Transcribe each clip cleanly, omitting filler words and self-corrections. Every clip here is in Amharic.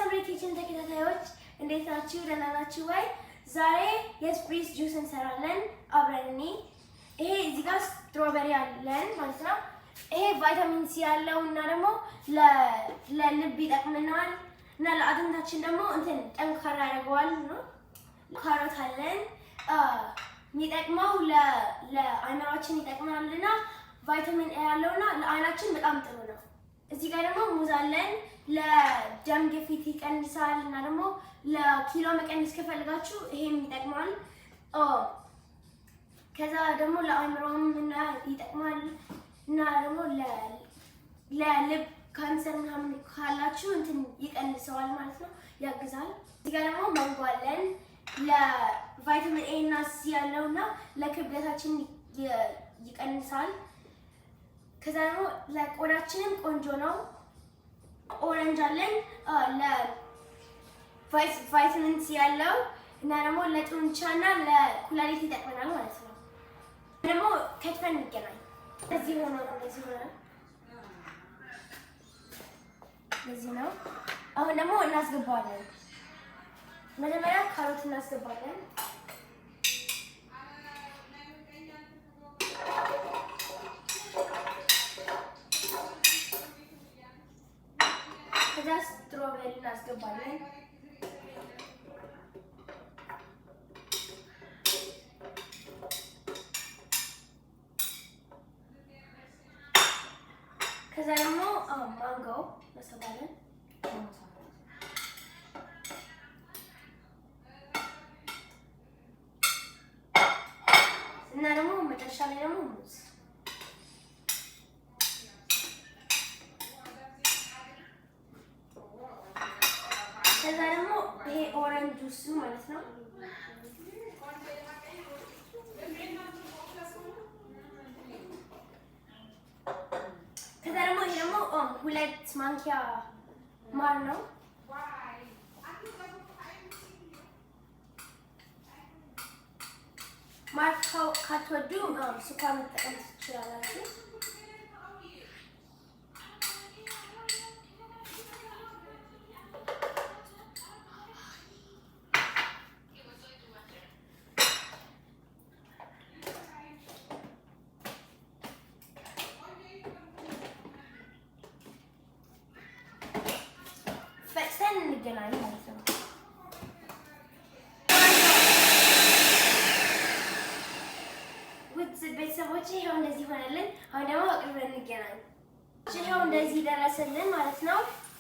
የሳምሪ Kitchen ተከታታዮች እንዴት ናችሁ? ደህና ናችሁ ወይ? ዛሬ የ Spriss ጁስ እንሰራለን አብረን እኔ ይሄ እዚህ ጋር strawberry አለን ማለት ነው። ይሄ vitamin C ያለው እና ደግሞ ለልብ ይጠቅመናል እና ለአጥንታችን ደግሞ እንትን ጠንካራ ያደርገዋል ነው። ካሮት አለን፣ የሚጠቅመው ለአእምሯችን ይጠቅመናል እና vitamin A ያለውና ለአይናችን በጣም ጥሩ ነው። እዚህ ጋር ደግሞ ሙዝ አለን፣ ለደም ግፊት ይቀንሳል እና ደግሞ ለኪሎ መቀነስ ከፈልጋችሁ ይሄም ይጠቅማል። ከዛ ደግሞ ለአእምሮም እና ይጠቅማል እና ደግሞ ለልብ ካንሰር ምናምን ካላችሁ እንትን ይቀንሰዋል ማለት ነው፣ ያግዛል። እዚህ ጋር ደግሞ ማንጎ አለን፣ ለ vitamin A እና C ያለው እና ለክብደታችን ይቀንሳል። ከዛ ደግሞ ለቆዳችንም ቆንጆ ነው። Orange አለን፣ ለ vitamin C ያለው እና ደግሞ ለጡንቻ እና ለኩላሊት ይጠቅመናል ማለት ነው። ደግሞ ከትፈን እንገናኝ። እንደዚህ ሆኖ ነው፣ እንደዚህ ሆኖ እንደዚህ ነው። አሁን ደግሞ እናስገባዋለን። መጀመሪያ ካሮት እናስገባለን። ከዛ strawberry እናስገባለን። ከዛ ደግሞ ማንጎ እናስገባለን። እና ደግሞ መጨረሻ ላይ ደግሞ ሙዝ። ከዛ ደግሞ ይሄ orange juice ኡ ማለት ነው። ከዛ ደግሞ ይሄ ደግሞ 2 ማንኪያ ማር ነው። ማር ካትወዱ ስኳር መጠቀም ትችላላችሁ። ፈጭተን እንገናኝ ማለት ነው። ውድ ቤተሰቦች ይኸው እንደዚህ ሆነልን። አሁን ደግሞ በቅርብ እንገናኝ። ይኸው እንደዚህ ደረሰልን ማለት ነው።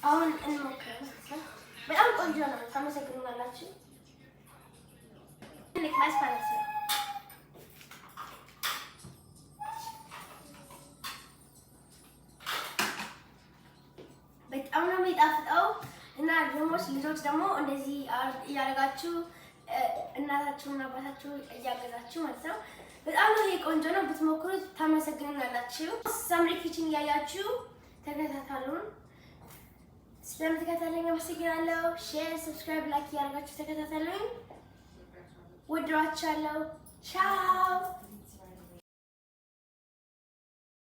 አሁን እንሞክር ማለት ነው። በጣም ቆንጆ ነው። ታመሰግኑናላችሁ። እንቅመስ ማለት ነው። በጣም ነው የሚጣፍጠው እና ደግሞ ልጆች ደግሞ እንደዚህ እያደረጋችሁ እናታችሁና አባታችሁ እያገዛችሁ ማለት ነው። በጣም ነው ይሄ ቆንጆ ነው። ብትሞክሩት ታመሰግኑናላችሁ። ሳምሪ Kitchen እያያችሁ ተከታተሉን። ስለምትከታተሉኝ አመሰግናለሁ። Share፣ subscribe፣ like እያደረጋችሁ ተከታተሉኝ። ወድራችኋለሁ። ቻው።